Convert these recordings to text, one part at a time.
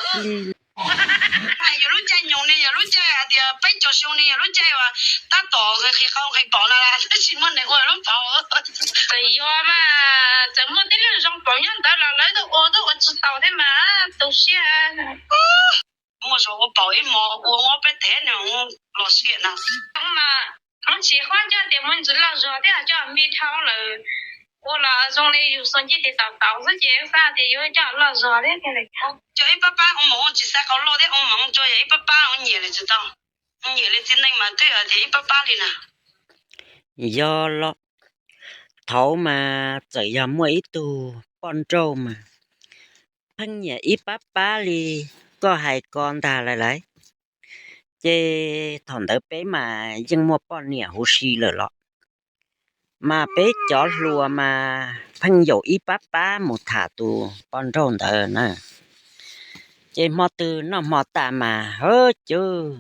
Yus lub caij nyoog ne yog lub caij hais tias peb caug xyoo ne yog lub caij uas tab tom nqhis qau nqhis pom no tab sis muaj neeg ua lub paus. Txawm yog mas txawm muaj tej lub zoo paum nyob ntawd los lawv tuaj ua tuaj ua tsis tau thiab mas tu siab. Muaj zoo ua paum ib hmo ua ob peb tev no los siab na. Mas tsis khob coj tias muaj ntsis loj zog thiab coj me dhau lawm. Ua los zoo li yus xo ncej tes taus taus xwb ces xav tias yuav coj loj zog thiab. Coj ib pab pab ua moov tsis xav qau loj thiab ua moov tsuas yog ib pab pab ua nyiam li tsis tau. Nyiam li txiv neej mas twb yog tias ib pab pab li na. Yog los, thaum mas txawm yog muaj ib tug poj nrauj mas pheej nyiam ib pab pab li koj hais ko ntag lawm lauj. Ces thaum ntawd peb mas yeej muaj poj niam huv si lawm los, mas peb cov hluas mas pheej yaum ib pab pab mus tham tus poj nrauj ntawd na. Ces hmo twg noj hmo tas mas hawb cuj,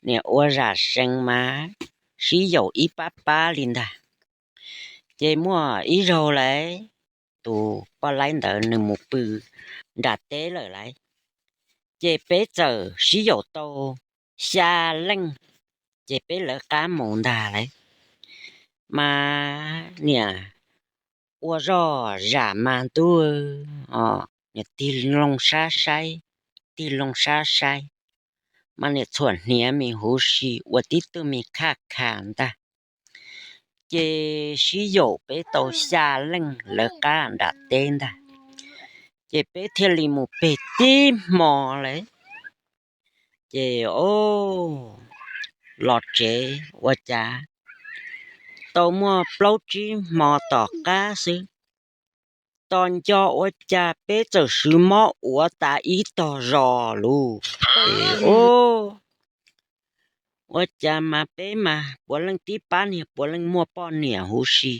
niam ua zam sees mas sib yaum ib pab pab li ntag. Ces muaj ib zaug lauj, tus poj laib ntawd nws mus pw nram teb lawm lauj. Ces peb txawm sib yaum tau xya leej, ces peb lawv qab mus ntag lauj. Mas niam ua zoj zam mas ntuj, niam tig loo sab saib, tig loo sab saib, mas niam txhuam hniav me huv si ua tib tug me khaj kha ntag. Ces sib yaum peb tau xya leej lawv qab nram teb ntag. Ces peb thiaj li mus peg tib hmo lawm. Ces o, los tsev ua cas tau muaj plaub tsib hmo tom qab xwb, tos nco ua cas peb txawm swb mob uav tas ib tog zos lauj. Ces o, ua cas mas peb mas puav leej tib pab niag puav leej muaj poj niam huv si.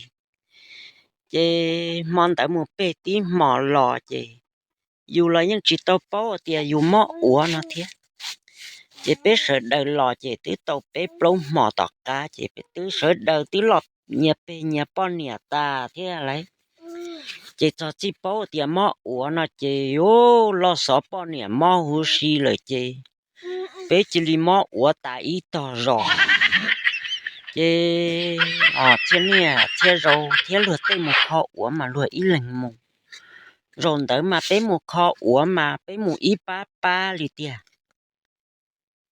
Ces hmo ntawd mus peg tib hmo los ces yus los yeej tsis tau paub tias yus mob uav no thiab. Ces peb sawv daws los ces twb tau peb plaub hmo tom qab ces peb twb sawv daws twb los nyias peg nyias poj niam tas thiab lauj. Ces txog txij paub tias mob uav no ces yuav los xov poj niam mob huv si lawm ces peb cia li mob uav tas ib tog zos. Ces o, txhiaj niaj txhiaj zaus thiab luag tej mus kho uav mas luag ib leeg mus. Zaum ntawd mas peb mus kho uav mas peb mus ib pab pab li tiag.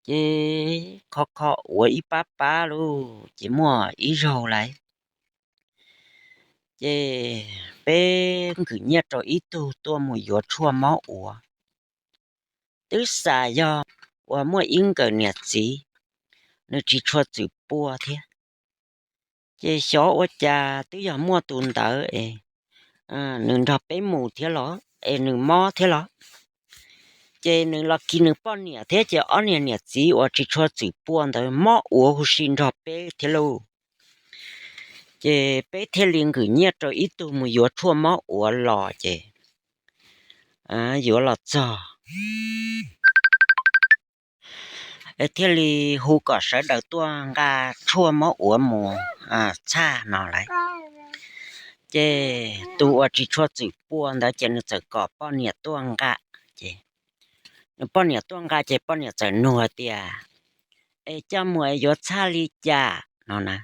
Ces kho kho uav ib pab pab lauj ces muaj ib zaug lauj, ces peb nkwm nyiaj rau ib tug tuaj mus yuav tshuaj mob uav. Twb xam yog uas muaj ib nkawm niam txiv, nws tsis tshua txwm pua thiab. Ces xyov ua cas twb yog muaj tus ntawd es nws nrog peb mus thiab los es nws mob thiab los. Ces nws los kis nws poj niam thiab ces ob niag niam txiv uas tsis tshua txwm pua ntawd mob uav huv si nrog peb thiab lauj. Ces peb thiaj li nkwm nyiaj rau ib tug mus yuav tshuaj mob uav los ces yuav los txog es thiaj li hu kom sawv daws tuaj nqa tshuaj mob uav mus txhaj no lauj. Ces tus uas tsis tshua txwm pua ntawd ces nws txawm kom poj niam tuaj nqa. Ces nws poj niam tuaj nqa ces poj niam txawm nug hais tias, es coj mus es yuav txhaj li cas no na.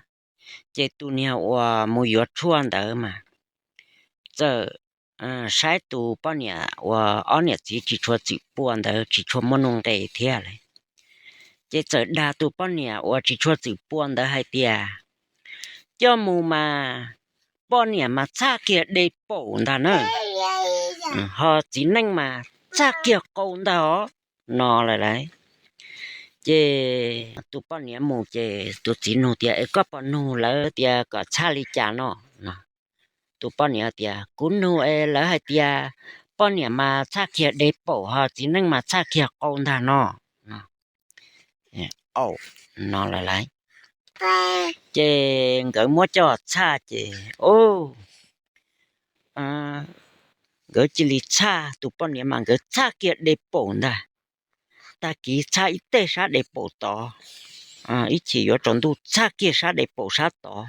Ces tus niag uas mus yuav tshuaj ntawd mas txawm saib tus poj niam uas ob niam txiv tsis tshua txwm pua ntawd tsis tshua muaj nuj nqis thiab lauj. Ces txawm dag tus poj niam uas tsis tshua txwm pua ntawd hais tias, coj mus mas poj niam mas txhaj kiag de paum ntag na, ho txiv neej mas txhaj kiag qau ntag os no lawm lauj. Ces tus poj niam mus ces tus txiv nug tias, es koj puas nug lawv tias kom txhaj li cas no? Tus poj niam tias, kuv nug es lawv hais tias poj niam mas txhaj kiag de paum ho txiv neej mas txhaj kiag qau ntag no. Au, no lawm lauj. Ces nkawd muab coj txhaj ces nkawd cia li txhaj, tus poj niam mas nkawd txhaj kiag de paum ntag. Tag kis txhaj ib teg sab de paum tod, ib chim yuav tsaus ntuj txhaj kiag sab de paum sab tod,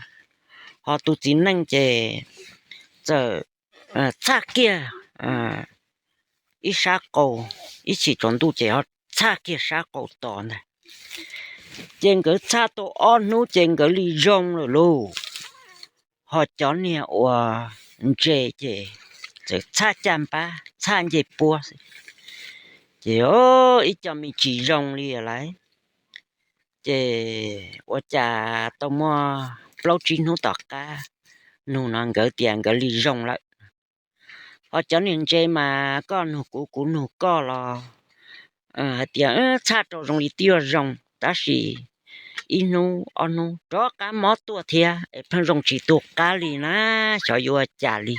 ho tus txiv neej ces txawm txhaj kiag ib sab qau, ib chim tsaus ntuj ces ho txhaj kiag sab qau tos ntag. Ces nkawd txhaj tau ob hnub ces nkawd li zoo lawm lauj. Ho cov niag uas ntse ces txawm txhaj caj npab txhaj ncej puab xwb. Ces ib co me tsis zoo li lawm. Ces ua cas tau muaj plaub tsib hnub tom qab, nug no nkawd tias nkawd li zoo lawm. Ho cov niag ntse mas koj nug kuv kuv nug koj los hais tias txhaj rau zoo li twb yuav zoo, tab sis ib hnub ob hnub rov qab mob tuaj thiab es pheej zoo tsis tu qab li na, xyov yuav ua cas li.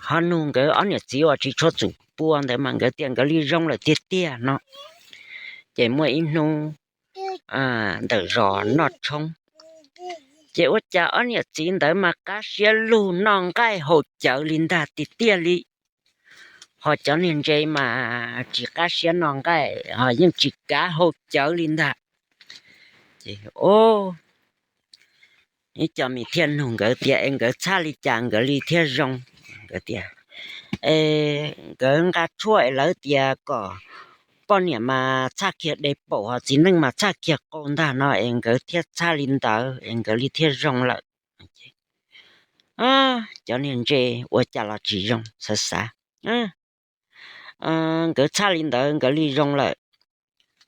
Ho nug nkawd ob niam txiv uas tsis tshua txwm pua ntawd mas nkawd tias nkawd li zoo lawm tiag tiag no. Ces muaj ib hnub ntawm zos noj tshoob, ces ua cas ob niam txiv ntawd mas qab siab lug noj nqaij haus cawv li ntag tiag tiag li. Ho cov niag ntse mas tsis qab siab noj nqaij ho yeej tsis kav haus cawv li ntag. Ces ib co me thiaj nug nkawd tias es nkawd txhaj li cas nkawd li thiaj zoo. Nkawd tias es nkawd nqa tshuaj es lawv tias kom poj niam mas txhaj kiag de paum ho txiv neej mas txhaj kiag qau ntag no es nkawd thiaj txhaj li ntawd es nkawd li thiaj zoo lawm. Cov niag ntse ua cas los tsis zoo, xav xav, nkawd txhaj li ntawd nkawd li zoo lawm,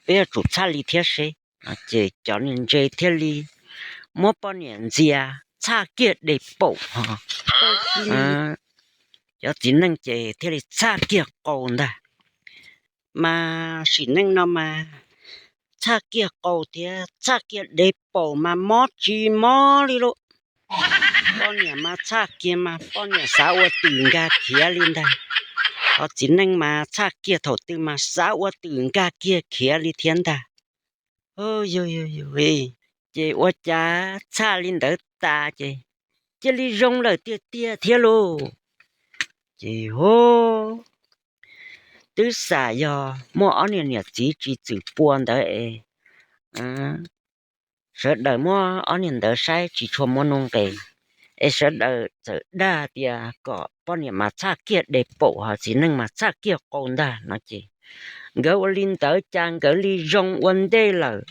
peb yuav tsum txhaj li thiab seb. Ces cov niag ntse thiaj li muab poj niam ntxias txhaj kiag de paum, cov txiv neej ces thiaj li txhaj kiag qau ntag. Mas sim neej no mas txhaj kiag qau thiab txhaj kiag de paum mas mob tsis mob li lauj. Poj niam mas txhaj kiag mas poj niam xav ua twm nkag khiav li ntag. Ho txiv neej mas txhaj kiag thaum twg mas xav ua twm nkag kiag khiav li thiab ntag. Ces ua cas txhaj li ntawd tas ces cia li zoo lawm tiag tiag thiab lauj. Ces twb xam yog muaj ob niag niam txiv tsis txwm pua ntawd es sawv daws muab ob niag ntawd saib tsis tshua muaj nuj nqis, es sawv daws txawm dag tias kom poj niam mas txhaj kiag de paum ho txiv neej mas txhaj kiag qau ntag no ces nkawd ua li ntawd cas nkawd li zoo ua ntej lawm.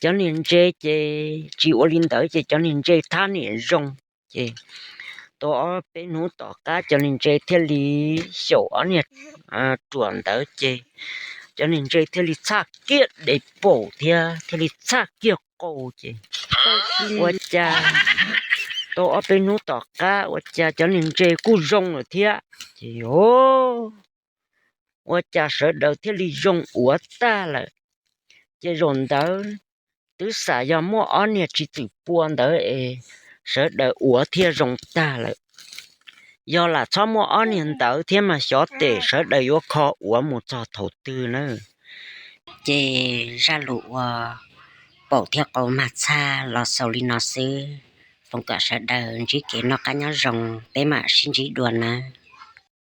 Cov niag ntse ces tsis ua li ntawd ces cov niag ntse thab niam zoo. Ces tau ob peb hnub tom qab cov niag ntse thiaj li xyaum ob niag ruam ntawd ces cov niag ntse thiaj li txhaj kiag de paum thiab thiaj li txhaj kiag qau ces ua cas tau ob peb hnub tom qab ua cas cov niag ntse kuj zoo lawm thiab. Ces ua cas sawv daws thiaj li zoo uav tag lawm. Ces zaum ntawd twb xam yog muaj ob niag tsis txwm pua ntawd es sawv daws uav thiaj zoo tag lawm. Yog lam txhob muaj ob niag ntawd thiab mas xyov tes sawv daws yuav kho uav mus txog thaum twg na. Ces zaj lus uas paum thiab qau mag txhaj los xaus li no xwb. Foom kom sawv daws ntsib kev noj qab nyob zoo, peb mam sib ntsib dua na.